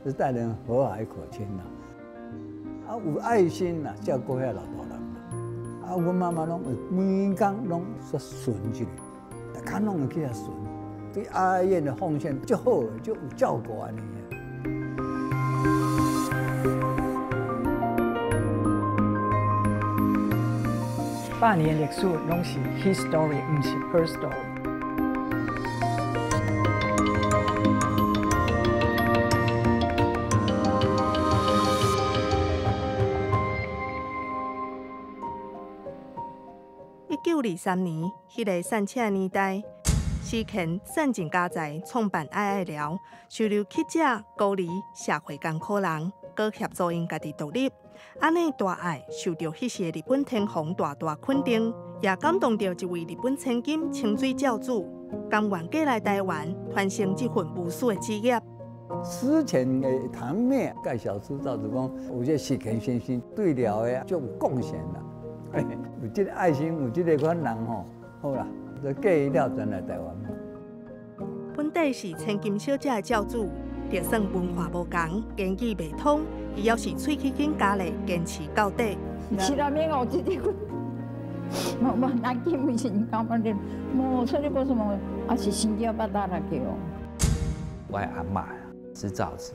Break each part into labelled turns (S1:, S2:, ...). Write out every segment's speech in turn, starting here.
S1: 是待人和藹可親啦。啊，有愛心啦，照顧遐老大人。啊，阮媽媽攏會每工攏煞巡一下，逐工攏會去遐巡，對愛愛苑的奉獻足好的，足有照顧按呢。
S2: 百年的歷史攏是 his story，毋是 her story。
S3: 1923年，彼个散赤年代，施乾散盡家財創辦愛愛寮，收留乞食、孤兒、社會艱苦人，閣協助𪜶家己獨立。按呢大愛受著彼時的日本天皇大大肯定，也感動著一位日本千金清水教主，甘願過來台灣傳承這份無私的志業。
S1: 之前的堂妹介紹知道就講，有這施乾先生對寮的足有貢獻啦，有這個愛心，有這個款人吼，好啦，就嫁伊了轉來台灣。
S3: 本底是千金小姐的教主，就算文化無仝，言語袂通，伊猶是喙齒緊咬咧，堅持到底。
S4: 是啦，免我這啲，無無，那根本是感覺你，無出你講什麼，啊是心跳巴達啦叫。
S5: 我阿嬤是罩子，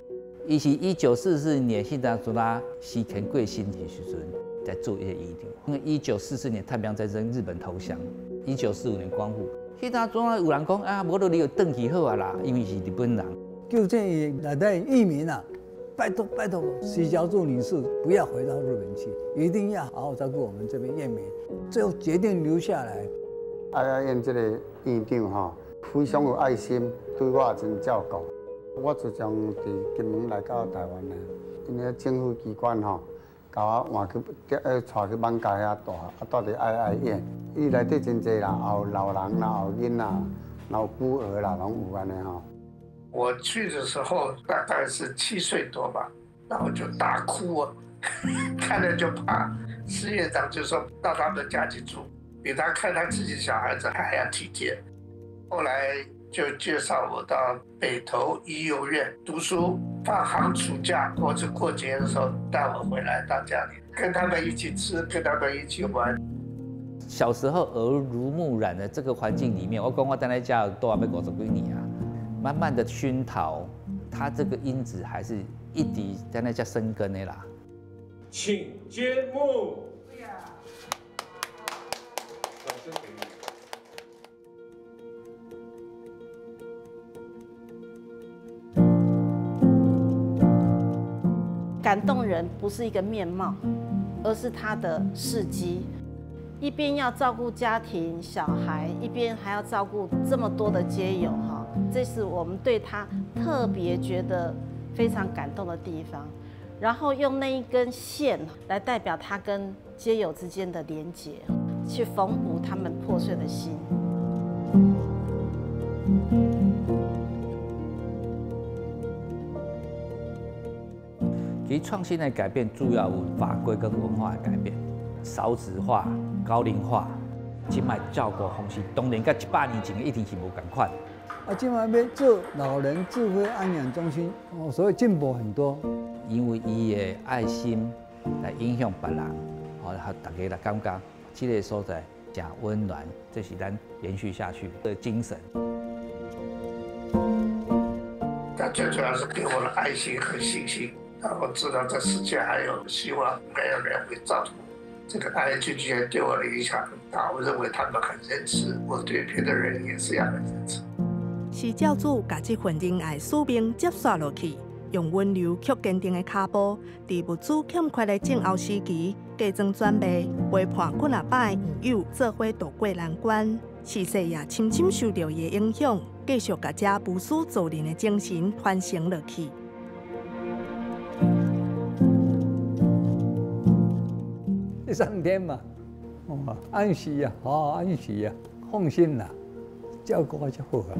S5: 伊是1944年，彼當陣啊，施乾過身的時陣，在做一個院長。因為1944年太平洋戰爭日本投降，1945年光復，彼當陣啊有人講啊，無論你就轉去好啊啦，因為是日本人。
S1: 就建議內底義民啊，拜託拜託，施教主女士不要回到日本去，一定要好好照顧我們這邊院民。最後決定留下來。
S6: 愛愛苑這個院長吼，非常有愛心，對我也真照顧。我自從佇金門來到台灣呢，因為政府機關吼，共我換去，帶去艋舺遐住，啊住佇愛愛苑。伊內底真濟啦，有老人啦，有囡仔，有孤兒啦，攏有按呢吼。
S7: 我去的時候大概是7歲多吧，然後就大哭啊，看了就怕。施院長就說到他們家去住，比他看他自己小孩子還要體貼。後來就介紹我到北投育幼院讀書，放寒暑假或者過節的時候帶我回來到家裡，跟他們一起吃，跟他們一起玩。
S5: 小時候耳濡目染的這個環境裡面，我講我等來家都還欲50幾年啊。慢慢的熏陶，它這個因子還是一直在那遮生根的啦。
S8: 請揭幕。
S9: 感動人不是一個面貌，而是他的事蹟。一邊要照顧家庭小孩，一邊還要照顧這麼多的街友哈，這是我們對他特別覺得非常感動的地方。然後用那一根線來代表他跟街友之間的連結，去縫補他們破碎的心。
S5: 其實創新的改變主要有法規跟文化的改變，少子化、高齡化，這擺照顧方式當然佮100年前一定是無仝款。
S1: 啊，這擺欲做老人智慧安養中心，哦，所以進步很多。
S5: 因為伊的愛心來影響別人，哦，大家來感覺這個所在誠溫暖，這是咱延續下去的精神。
S7: 他最主要是給我的愛心和信心，讓我知道這世界還有希望，還有人會照顧。這個愛聚居對我的影響很大，我認為他們很仁慈，我對別的人也是要很仁慈。
S3: 施教主共這份仁愛使命接續落去，用溫柔卻堅定的跤步，佇物資欠缺的戰後時期，假裝轉賣，陪伴幾若百个院友做伙渡過難關。時勢也深深受著伊的影響，繼續共這無私助人的精神傳承落去。
S1: 這3天嘛，哦，安息啊，好安息啊，放心啦，照顧就好啊。